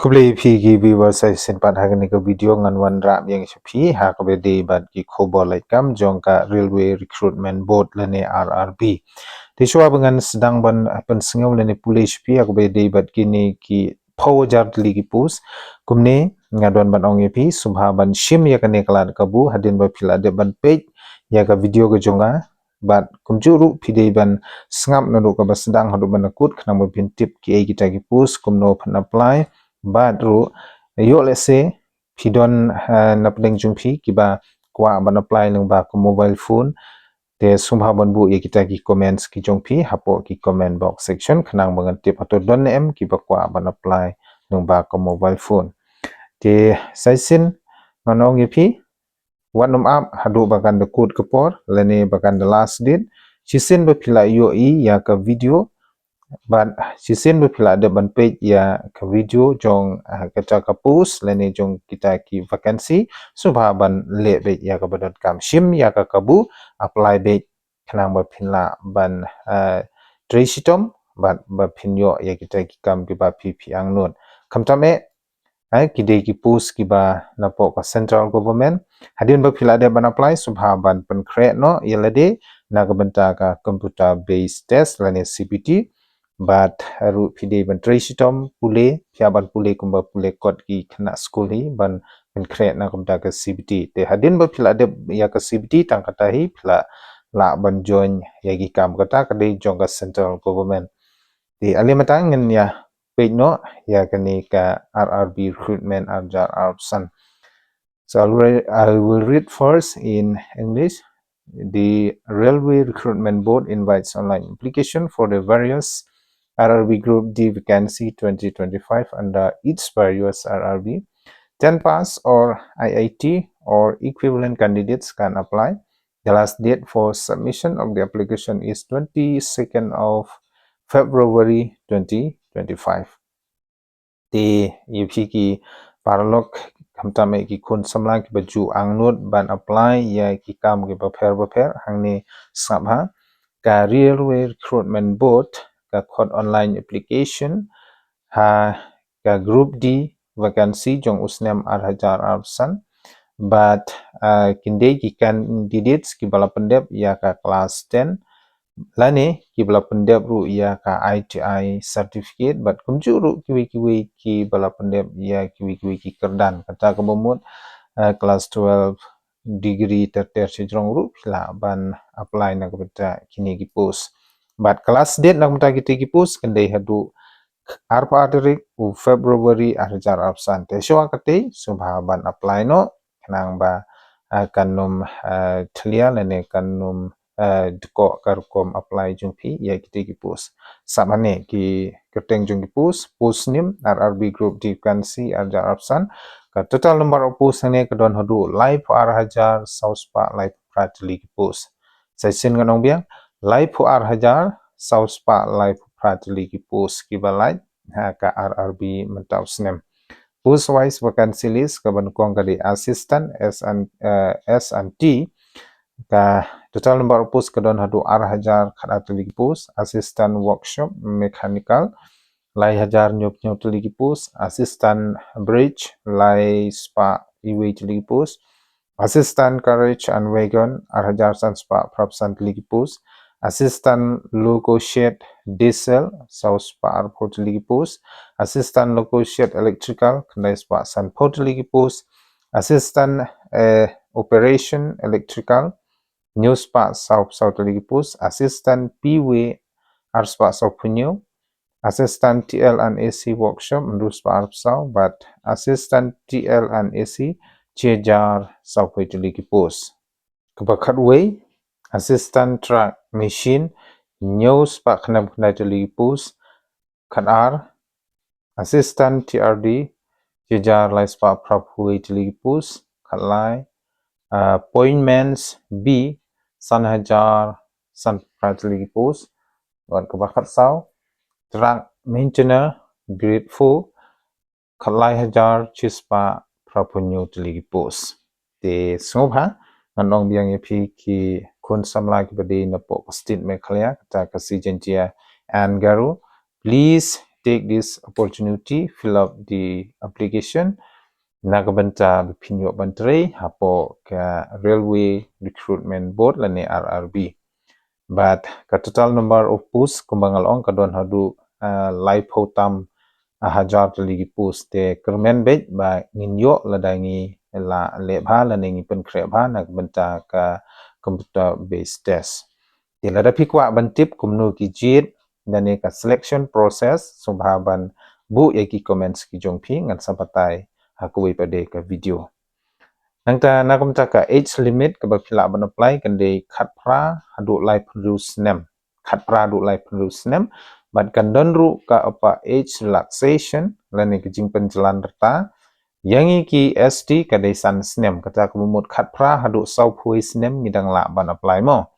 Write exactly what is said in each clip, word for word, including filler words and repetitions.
Khublei phi ki viewers, sa shisien pat ha kane ka video ngan wanrah biang sha phi ha kaba dei bad ki khubor laitkam jong ka Railway Recruitment Board lane R R B. Te shuwa ba ngan sdang ban pynsngew lane pule sha phi ha kaba dei bad kine ki phew hajar tylli ki post, kumne nga don ban ong ïa phi, sngewbha ban shim ïa kane ka lad kabu hadien ba phi la dep ban peit ïa ka video ka jong nga. Bad kumjuh ruh phi dei ban sngap naduh kaba sdang haduh ban kut khnang ba phin tip kiei kita ki post, kumno phin apply, bad ruh ïoh lehse phi don, eh, na pdeng jong phi kiba kwah ban apply lyngba ka mobile phone. Te sngewbha ban buh ïa kita ki comments ki jong phi hapoh ki comment box section khnang ba ngan tip hato don ne em kiba kwah ban apply lyngba ka mobile phone. Te sa shisien ngan ong ïa phi, wat nym ap haduh ba kan da kut ka por lane ba kan da last date. Shisien ba phi la ïohi ïa ka video, bad shisien ba phi la dep ban peit ïa ka video jong, ah, kata ka post lane jong kita ki vacancy, sngewbha ban leh beit ïa kaba donkam, shim ïa ka kabu, apply beit khnang ba phin lah ban, ah, trei shitom bad ba phin ïoh ïa kita ki kam kiba phi phi angnud. Khamtam eh, eh, ki dei ki post kiba napoh ka central government. Hadien ba phi la dep ban apply, sngewbha ban pynkhreh noh ïa lade na ka bynta ka computer based test lane C B T. Bad ruh phi dei ban trei shitom pule, phi hap ban pule kumba pule kot ki khynnah skul hi ban pynkhreh na ka bynta ka C B T. Te hadien ba phi la dep ïa ka C B T, tang kata hi phi la lah ban join ïa ki kam, kata ka dei jong ka central government. Te ale mynta ngin ïa peit noh ïa kane ka R R B recruitment ar hajar arphew san. So I'll re-, I will read first in English. The Railway Recruitment Board invites online application for the various R R B Group D vacancy twenty twenty-five under its various R R B. Ten pass or I I T or equivalent candidates can apply. The last date for submission of the application is twenty-second of February twenty twenty-five. Te ïa phi ki paralok, khamtam eh ki khun samla kiba ju angnud ban apply ïa ki kam kiba pher bapher, hangne sngap ha. Ka Railway Recruitment Board ka khot online application ha ka Group D vacancy jong u snem ar hajar arphew san. Bad, ah, kin dei ki candidates kiba la pyndep ïa ka class ten lane kiba la pyndep ruh ïa ka I T I certificate, bad kumjuh ruh kiwei kiwei kiba la pyndep ïa kiwei kiwei ki kyrdan, kata kaba mut, eh, class twelve, degree ter ter shajrong ruh phi lah ban apply na ka bynta kine ki post. Bad ka last date na ka bynta kine ki post kan dei haduh arphew ar tarik u February ar hajar arphew san. Te shuwa kata sngewbha ban apply noh khnang ba, ah, kan nym, ah, thlia lane kan nym, ah, dkoh ka rukom apply jong phi ïa kita ki post. Sngap hangne ki kyrteng jong ki post, post nim R R B Group D vacancy ar hajar arphew san. Ka total number of post hangne ka don haduh laiphew ar hajar saw spah laiphew phra tylli ki post. Sa shisien ngan ong biang, laiphew ar hajar saw spah laiphew phra tylli ki post kiba lait ha ka R R B mynta u snem. Post wise vacancy list kaba nyngkong ka dei assistant S and, eh, S and T. Ka total number of post ka don haduh ar hajar khat ar tylli ki post. Assistant workshop mechanical lai hajar hynñiewphew hynñiew tylli ki post. Assistant bridge lai spah iwei tylli ki post. Assistant carriage and wagon ar hajar san spah phraphew san tylli ki post. Assistant loco shed diesel saw spah arphew tylli ki post. Assistant loco shed electrical khyndai spah sanphew tylli ki post. Assistant, eh, operation electrical hynñiew spah sawphew saw tylli ki post. Assistant P-way ar spah sawphew hynñiew. Assistant T L and A C workshop hynriew spah arphew saw, bad Assistant T L and A C shi hajar sawphew tylli ki post. Kaba khatwei, Assistant Truck Machine hynñiew spah khyndai phew khyndai tylli ki post. Khatar, Assistant T R D shi hajar lai spah phraphew tylli ki post. Khatlai, ah, Pointmans B san hajar sanphew phra tylli ki post. Bad kaba khatsaw, Truck Maintainer Grade four khatlai hajar shi spah phraphew hynñiew tylli ki post. Te sngewbha ngan ong biang ïa phi ki khun samla kiba dei napoh ka state Meghalaya, kata ka Khasi Jaintia and Garo. Please take this opportunity, fill up the application na ka bynta ba phin ïoh ban trei hapoh ka Railway Recruitment Board lane R R B. Bad ka total number of post kumba nga la ong ka don haduh, ah, laiphew tam, ah, hajar tylli ki post. Te kyrmen beit ba ngin ïoh lada ngi la leh bha lane ngi pynkhreh bha na ka bynta ka computer based test. Te lada phi kwah ban tip kumno ki jied lane ka selection process, sngewbha ban buh ïa ki comments ki jong phi, ngan sa batai ha kawei pat de ka video. Nangta na ka bynta ka age limit kaba phi lah ban apply kan dei khatphra haduh laiphew snem. Khatphra haduh laiphew snem. Bad kan don ruh ka ap age relaxation lane ka jingpynjlan rta. Ïa ngi ki S T ka dei san snem, kata ka mut khatphra haduh sawphew snem ngi dang lah ban apply mo.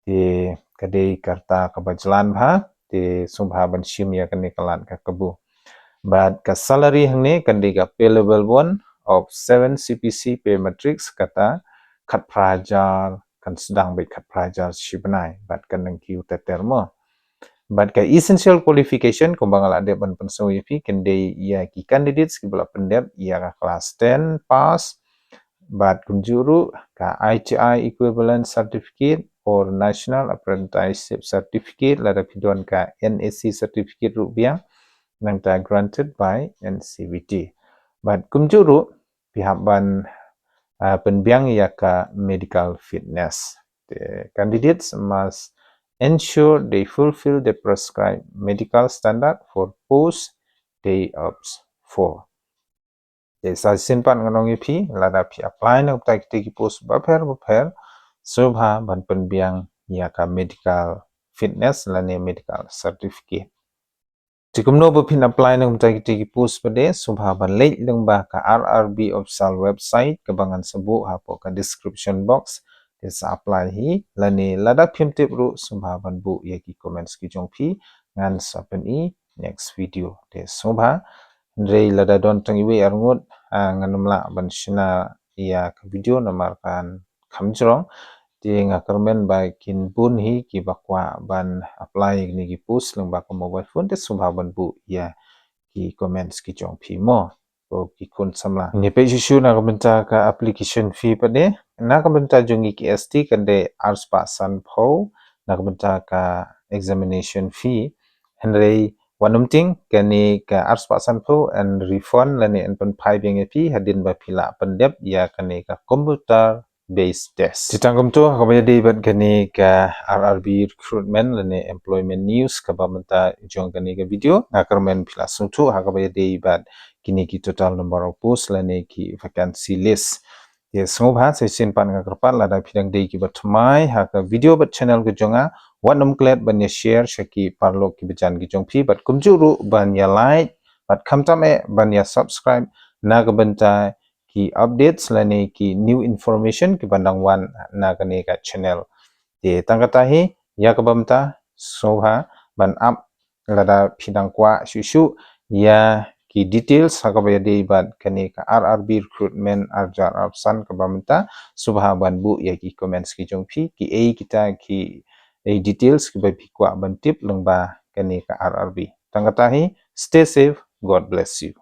Te ka dei ka rta kaba jlan bha, te sngewbha ban shim ïa kane ka lad ka kabu. Bad ka salary hangne kan dei ka pay level one of seven C P C pay matrix, kata khatphra hajar, kan sdang beit khatphra hajar shi bnai, bad kan nang kiew ter ter mo. Bad ka essential qualification kumba nga la dep ban pynsngew ïa phi kan dei ïa ki candidates kiba la pyndep ïa ka class ten pass, bad kumjuh ruh ka I T I equivalent certificate or National Apprenticeship Certificate, lada phi don ka N A C certificate ruh biang, nangta granted by N C V T. Bad kumjuh ruh phi hap ban, ah, pynbiang ïa ka medical fitness. The candidates must ensure they fulfill the prescribed medical standard for post they opt for. Te sa shisien pat ngan ong ïa phi, lada phi apply na ka bynta kita ki post bapher bapher, sngewbha ban pynbiang ïa ka medical fitness lane medical certificate. Te kumno ba phin apply na ka bynta kita ki post pat de, sngewbha ban leit lyngba ka R R B official website kaba ngan sa buh hapoh ka description box. Te sa apply hi, lane lada phim tip ruh sngewbha ban buh ïa ki comments ki jong phi, ngan sa pyni next video. Te sngewbha, hynrei lada don tang iwei arngut, ah, ngan ym lah ban shna ïa ka video namar kan kham jrong. Te nga kyrmen ba kin bun hi kiba kwah ban apply ïa kine ki post lyngba ka mobile phone, te sngewbha ban buh ïa ki comments ki jong phi mo, ko ki khun samla. Ngin peit shuh shuh na ka bynta ka application fee pat de. Na ka bynta jong ngi ki S T kan dei arspah sanphew na ka bynta ka examination fee. Hynrei wat nym tieng, kane ka arspah sanphew yn refund lane yn pynphai biang ïa phi hadien ba phi la pyndep ïa kane ka computer based test. Te tang kumto, ha kaba ïadei bad kane ka R R B recruitment lane employment news kaba mynta jong kane ka video, nga kyrmen phi la sngewthuh ha kaba ïadei bad kine ki total number of post lane ki vacancy list. Te sngewbha, sa shisien pat nga kyrpad, lada phi dang dei kiba thymmai ha ka video bad channel ka jong nga, wat nym klet ban ïa share sha ki paralok kiba jan ki jong phi, bad kumjuh ruh ban ïa like, bad khamtam eh ban ïa subscribe na ka bynta ki updates lane ki new information kiba dang wan na kane ka channel. Te tang kata hi, ïa kaba mynta, sngewbha ban ap lada phi dang kwah shuh shuh ïa ki details ha kaba ïadei bad kane ka R R B recruitment arhajar arphew san kaba mynta, sngewbha ban buh ïa ki comments ki jong phi, kiei kita ki, eh, details kiba phi kwah ban tip lyngba kane ka R R B. Tang kata hi, stay safe, God bless you.